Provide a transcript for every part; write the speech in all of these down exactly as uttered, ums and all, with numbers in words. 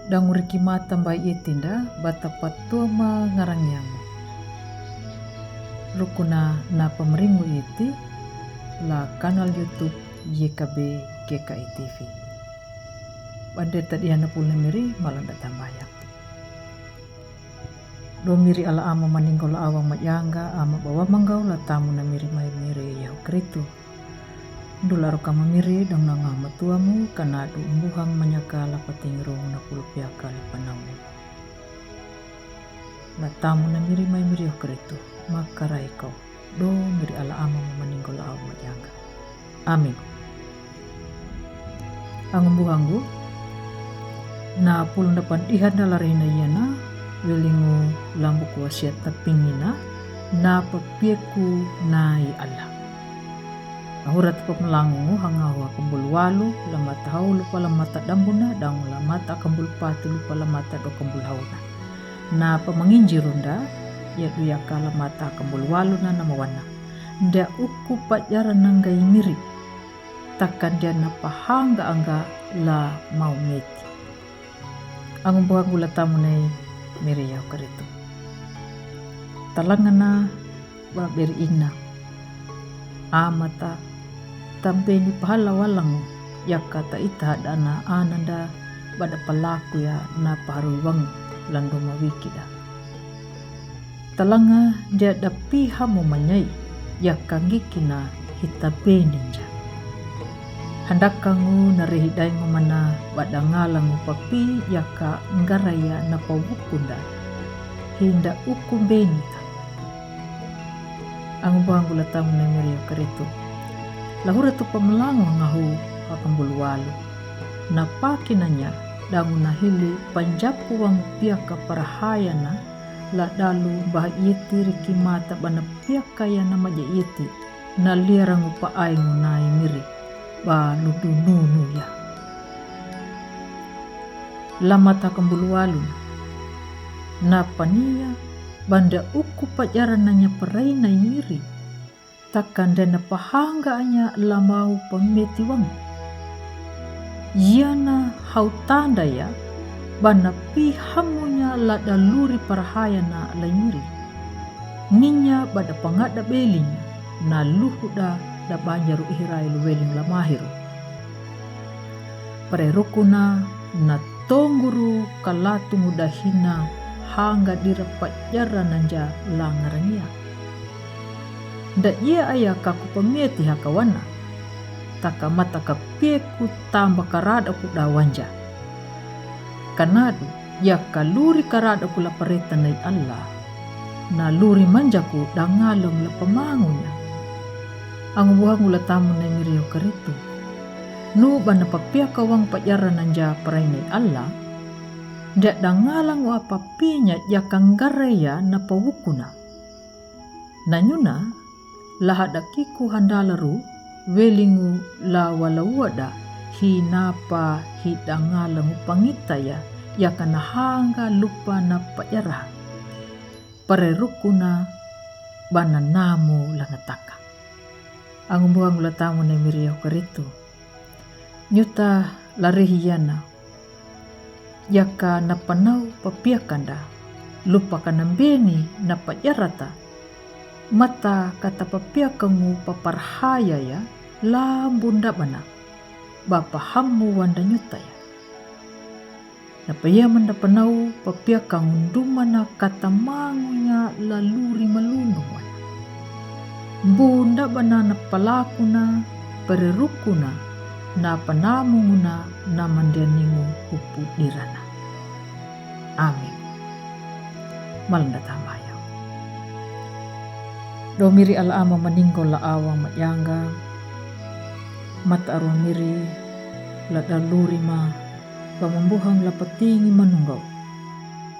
Dang uri ki mata mbai iti nda bata patua ma ngarangiangu. Rukuna na pamringu iti la kanal YouTube Y K B G K I T V. Bande tadi hana pulna miri malanda tambaya. Do miri ala ama maningol awa majanga ama bawa manggau la tamu na miri mai miri Yehu Kritu. Dula rokama miri dong nanga matuamu kana du umbuhang manyaka la pating rong na pulpia kali panamu. Na tamu na miri mai miri Yehu Kritu makarai kau. Do miri ala ama maningol awa majanga. Amin. Angumbuhanggu na pulna pandihan dalarina yana wilingu lambu kuasiat tapingina na papieku nai Allah. Ahurat pamalangungu hangahu akambul walu la mata haulu pala mata dambuna dang la mata akambul patulu pala mata dokambul hauna. Na pamanginjirunda ya duyaka la mata akambul walu na namawana. Nda uku pajara nanggai miri. Takan dia na pahanga angga la mau meti. Angumbuhanggu la tamu nai miri Yehu Kritu. Talangana ba beri ina. Amata tambeni pahala walangu yaka ta ita dana ananda bada palaku ya na paharu wangu lando mawikida. Talanga dia dapi hamu manyai yaka ngikina hita beninja. Handakangu na rehi daingu mana bada ngalangu papi yaka ngaraya na pawukunda. Hinda uku benita. Angubangula tamu na miri Yehu Kritu. Lahura tu pamalangu ngahu akambul walu. Na pakinanya dangu na hili panjapu wangu piaka parahayana la dalu bah iti riki mata bana piaka ya na maja iti na liarangu pa aingu nai miri ba ludu nunu ya. La mata akambul walu na pania banda uku pajara nanya parai nai miri. Takan dana pahanga anya la mau pameti wangu. Yana hau tanda ya bana pi hamunya la daluri parahayana la miri. Ninya bada pangada belinya na luhuda da banjaru ihrai luweling la mahiru. Pare rukuna na tonguru kalatungu dahina hanga dira pajara nanja la ngarangia. Nda ia aya kaku pameti hakawana taka mata kapieku tamba karada ku dawanja. Kanadu ia kaluri karada ku la pareta nai Allah. Na luri manjaku dangalong la pamangunya. Angubuhangu la tamu nai miri Yehu Kritu. Nu bana papiaka wangu pajara nanja parai nai Allah. Nda dangalangu apa pinya ia kanggaraya na pawukuna. Nanyuna lahada kiku handalaru welingu la walawada hi napa hi dangalangu pangitaya ia kana hanga lupa na pajara. Pare rukuna bana namu langataka. Angubuhangu la tamu nai miri Yehu Kritu. Nyuta larihi yana. Ia kana panau papiakanda lupa kana beni na pajarata. Mata kata papiakangu paparhaya ya la bunda bana ba pahamu wanda nyuta ya. Na paya manda panau papiakangu dumana kata mangunya la luri malundung wana. Bunda bana na palakuna pare rukuna na panamunguna na mandianingu hupu dirana. Amin. Malanda tamaya. Do miri ala ama maningol la awa majanga. Mata aru miri la daluri ma. Pamambuhang la patingi manunggau.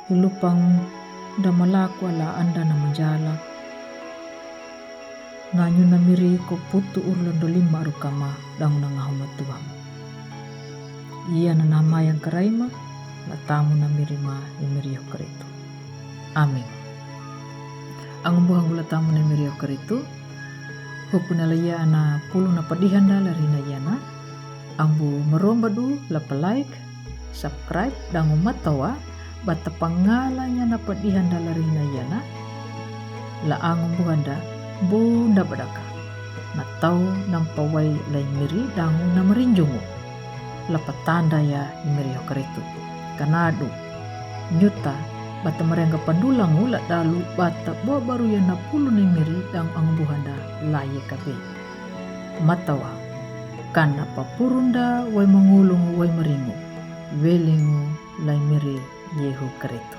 Hilupang da malaku ala anda na manjala. Nanyuna miri ko putu urlan dolima rukama dang na ngahu matuam. Ia na nama yang karaima la tamu na miri ma i miri Yehu Kritu. Amin. Angubuhangu la tamu na miri Yehu Kritu. Hukuna la ia ana pulu na padihanda la rina iana. Ambu maromba du la palaik. Subscribe dangu matawa bata pangala nya na padihan dala rina yana. La angu buhanda bunda badaka. Na tau nampa wai lai miri dangu na marinjungu. La patanda ya miri hokaritu. Kanadu. Nyuta bata marenga pandulangu la dalu bata bo baru ya na pulu ni miri dangu angu buhanda la ye kabe. Matawa. Kana papurunda wai mangulungu wai maringu. Welingu lai miri Yehu Karitu.